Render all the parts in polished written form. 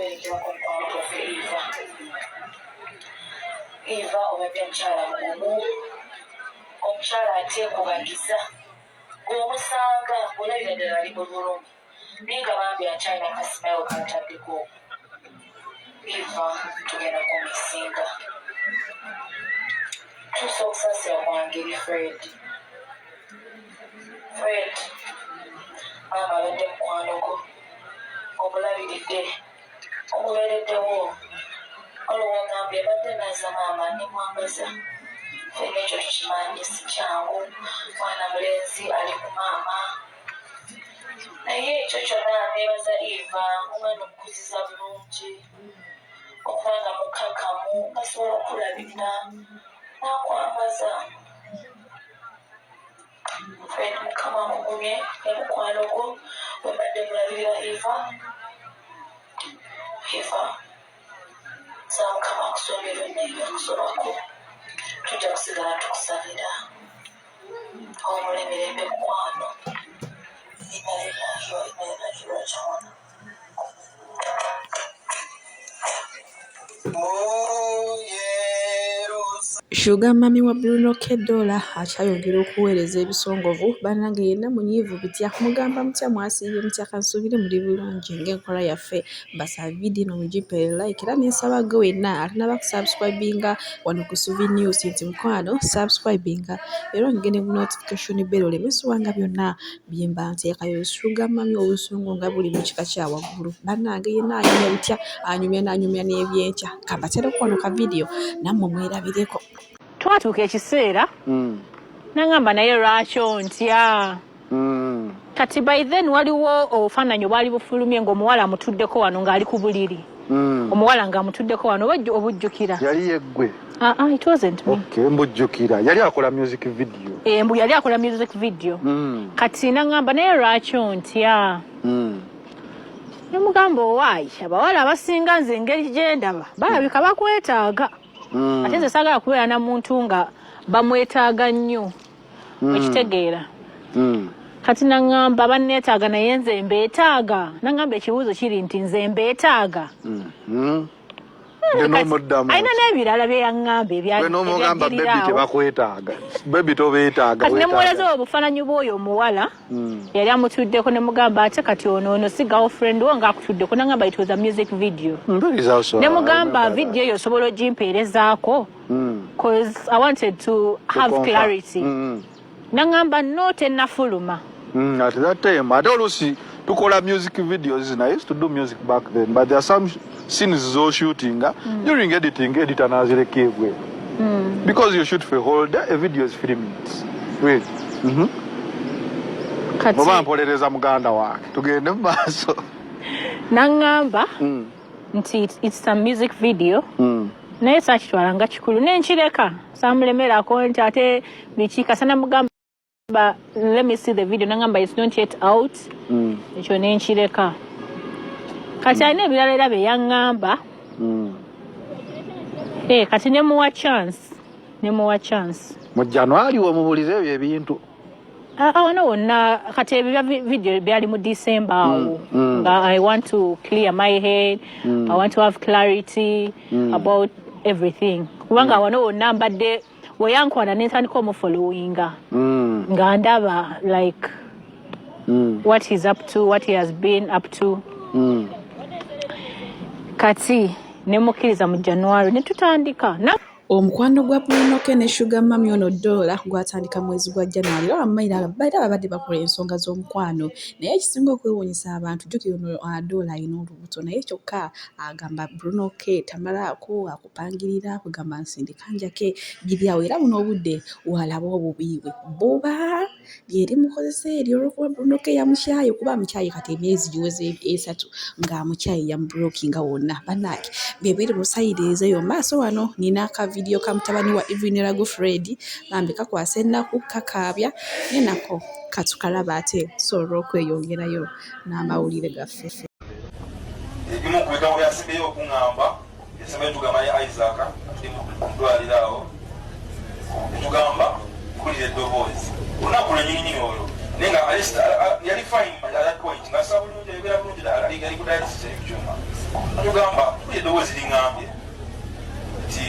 Tulaberekebako mukwano gwaffe Eva. Eva obadde mukyala mugumu, omukyala ateekubagiza, ng'omusanga olabira ddala ali mu bulumi, naye nga bambi akyalina kasimayo kataddeko. Eva, tugenda kumisinga. Tuusa okusaasira kwange eri Fred. Fred, maama abadde mukwano gwo, omulabiridde, omubeereddewo. Olwo wagambye mbadde naaza maama ne mwambaza. Ffenna ekyo tukimanyi si kyangu, mwana mulenzi ali ku maama. Naye ekyo kyonna neebaza Eva, omwana omukuziza bulungi, okuba nga mukkakkamu, asobola okukulabirira n'akwambaza. Fred, Mukama akugumye ne mukwano gwo bwe mbadde mulabirira Eva. Eva, nsaba Mukama akusonyiwe byonna ebyakusobako, tujja kusigala tukusabira. Owummule mirembe mukwano. Inna lillahi wa inna ilaihi raji'un. Sugar mummy wa Bruno K Dollar akyayongera okuweereza ebisongovu bannange yenna munyiivu bitya mugamba mutya mwasiibye mutya kansuubire muli bulungi ng'enkola yaffe mbasaba vidiyo eno mugimpeere like era nensaba gwe wenna atanaba kusubscribinga wano ku Suvi News nti mukwano subscribinga era onyige ne notification bell oleme suwanga byonna bye mba nteekayo. Sugar mummy obusungu nga buli mu kika kya waggulu bannange yenna anyumya bitya anyumya n'anyumya n'ebyenkya kambatereko wano ka vidiyo nammwe mwerabireko. Twatuuka ekiseera nangamba naye lwaki ontya? Kati by then waliwo obufaananyi obwali bufulumye ng'omuwala amutuddeko wano ng'ali ku buliri. Omuwala ng'amutuddeko wano oba obujjukira? Yali yeggwe. Ah, ah, it wasn't me. Okay, mbujjukira. Yali akola music video. Eh, mbu yali akola music video. Kati nangamba naye lwaki ontya? Nemugamba owaayi abawala abasinga nze engeri gye ndaba balabika bakwetaaga. Ate nze saagala kubeera na muntu nga bamwetaaga nnyo. Okitegeera? Kati nangamba banneetaaga naye nze mbeetaaga. Nangamba ekibuuzo kiri nti nze mbeetaaga. Alina n'ebirala bye yaŋŋamba ebyanomugamba bebi tebakwetaaga, bebi tobeetaaga. Kati nemuweraza obufaananyi bw'oyo omuwala yali amutuddeko ne mugamba ate kati ono ono si girlfriend wo ng'akutuddeko. Nangamba it was a music video. Ne mugamba video eyo osobola ogimpeerezaako 'cause I wanted to have clarity. Nangamba no, tennafuluma. At that time, ate oluusi tukola music videos and I used to do music back then, but there are some scenes zo shooting during editing, editor nazireka ebweru because you shoot for a whole day, a video is 3 minutes, really. Kati Oba mpolereza muganda wange, tugende mu maaso. Naŋŋamba nti it's a music video naye saakitwala nga kikulu nenkireka, saamulemerako nti ate biki kasa namugamba let me see the video, nangamba it's not yet out. Ekyo nenkireka. Kati alina ebirala era bye yaŋŋamba. Eh, kati nemuwa chance, nemuwa chance. Mu January wemubuliza ebyo ebintu? Ah, ah, wano wonna kati ebyo bya video byali mu December awo nga I want to clear my head, I want to have clarity about everything kubanga wano wonna mbadde weyankwana nentandika omufollowinga nga ndaba like what he's up to, what he has been up to. Kati nemukkiriza mu January netutandika. Omukwano gwa Bruno K ne Sugar Mummy ono Dollar gwatandika mwezi gwa January era wamma era babadde bakola ensonga z'omukwano naye ekisinga okwewuunyisa abantu, jjukira ono Dollar alina olubuto naye kyokka agamba Bruno K tamalaako akupangirira kugamba nsindika njake biri awo era buno obudde walaba obubi bwe buba lyerimukozesa eryo olw'okuba Bruno K yamukyaye kuba amukyaye kati emyezi giweze 3 ng'amukyaye yamublockinga wonna. Bannange bye biri mu side ezeeyo maaso wano nina akavidiyo ka mutabani wa Evelyn Lagu Fred, bambi kakwasa ennaku, kakaabya naye nako katukalaba ate sobola okweyongerayo n'amawulire gaffe. Ebimu ku bigambo byasembeyo okuŋŋamba, yasembeyo tugamba ne Isaac tuli mu ddwaliro awo netugamba mpulira eddoboozi olunaku lwenyininyini olwo naye nga at least, yali fine at that point, nga asa bulungi, ayogera bulungi, ali ku dialysis, eri ku kyuma. Atugamba mpulira eddoboozi liŋŋambye nti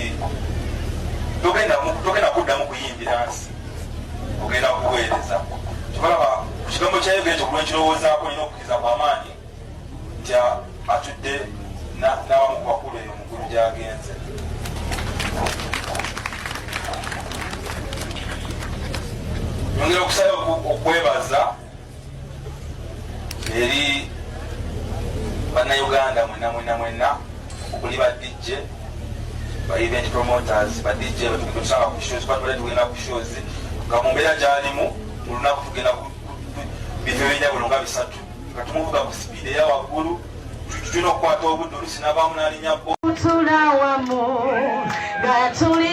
togenda kuddamu kuyimbira nsi, ogenda kuweereza. Kyobalaba ku kigambo kya Yesu ekyo kulwenkirowoozaako, nina okukkiriza kw'amaanyi nti atudde n'abamu ku bakulu eyo mu ggulu gy'agenze. Nyongera okusaba okwebaza eri Bannayuganda mwenna mwenna mwenna, okuli ba DJ, ba event promoters, ba DJ betusanga ku shows, kuba tubadde tugenda ku shows nga mu mbeera gyalimu, mu lunaku tugenda bifo ebyenjawulo nga bisatu nga tumuvuga ku sipiidi eya waggulu. Tulina okukwata obudde, olusi navaamu n'alinya bo. Tula wamu nga tuli.